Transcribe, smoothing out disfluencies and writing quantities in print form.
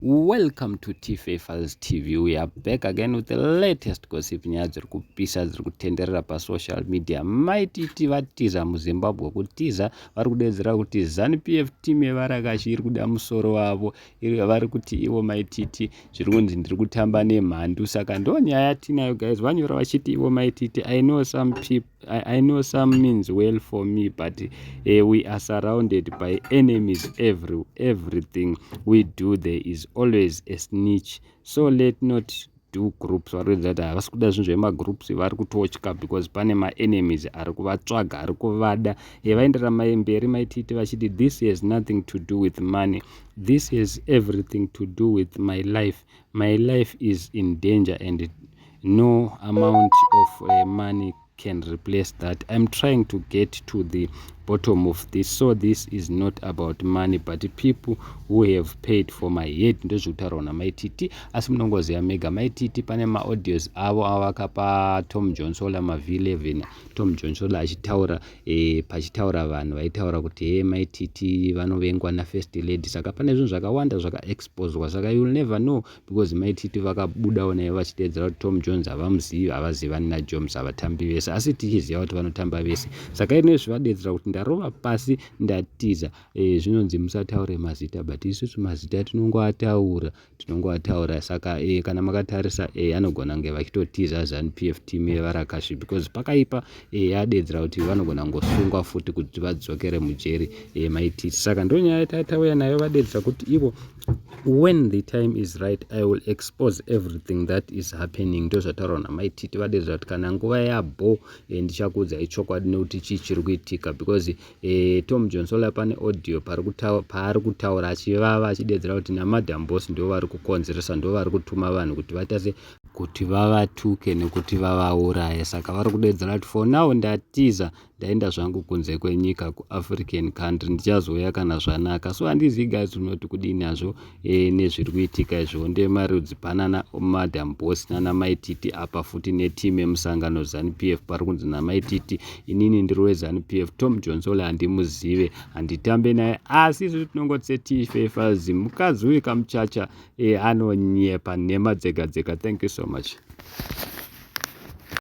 Welcome to TFA Files TV. We are back again with the latest gossip. Nyaya dziri kupisa dziri kutenderera pasocial media. Maititi vatiza muZimbabwe kutiza vari kudedzera kuti Zanu PF team yevarakashi iri kuda musoro wavo. Vari kuti ivo Maititi zviri kunzi ndiri kutamba nemhandu. Saka ndo nyaya yatinayo guys. Vanyora vachiti ivo Maititi I know some people I know some means well for me, but we are surrounded by enemies. Everything we do, there is always a snitch. So let not do groups. Vari kuedza kuti havasi kuda zvinhu zvemagroups, vari kutotya because pane maenemies ari kuvatsvaga, ari kuvada. Vaenderera mberi Maititi vachiti, "This has nothing to do with money. This has everything to do with my life. My life is in danger and no amount of money can replace that. I'm trying to get to the bottom of this. So this is not about money, but people who have paid for my head." Ndozvekutaurwa naMaititi, asi munongoziva mega Maititi pane maaudios avo avakapa Tom Johnsola maV11, Tom Johnsola achitaura, pachitaura vanhu vaitaura kuti he, Maititi vanovengwa nafirst lady. Saka pane zvinhu zvakawanda zvakaexposwa, saka you'll never know because Maititi vakabudawo naivo vachiteedzera kuti Tom Jones havamuzivi, havazivani naJones, havatambi vese, asi tichiziva kuti vanotamba vese. Saka inezvi vadedzera kuti ndarova pasi, ndatiza. Zvinonzi musataure mazita, but isusu mazita tinongoataura, tinongoataura. Saka kana makatarisa, anogona kunge vachitotiza Zanu PF team yevarakashi because pakaipa. Adedzera kuti vanogona kungosungwa futi kuti vadzokere mujeri, Maititi. Saka ndonyaya tatauya nayo. Vadedzera kuti ivo, "When the time is right, I will expose everything that is happening." Ndo zvataurwa naMaititi. Vadedzera kuti kana nguva yabo, ndichakuudzai chokwadi nekuti chii chiri kuitika, because Tom Johnsola pane audio paari kutaura achivava, achidedzera kuti naMadam Boss ndo vari kukonzeresa, ndo vari kutuma vanhu kuti vaitase kuti vavatuke nekuti vavauraye. Saka vari kudedzera kuti for now ndatiza, ndaenda zvangu kunze kwenyika, kuAfrican country, ndichazouya kana zvanaka. So handizivi guys, unoti kudini hazvo nezviri kuitika izvo ndemarudzi panana Madam Boss nana Maititi apa futi neteam yemusangano Zanu PF? Pari kunzi naMaititi, inini ndiri weZanu PF, Tom Johnsola handimuzive, handitambe naye. Asi isu tinongoti seTFFaz, mukadzi uyu kamuchacha, anonyepa nhema dzega dzega. Thank you so much.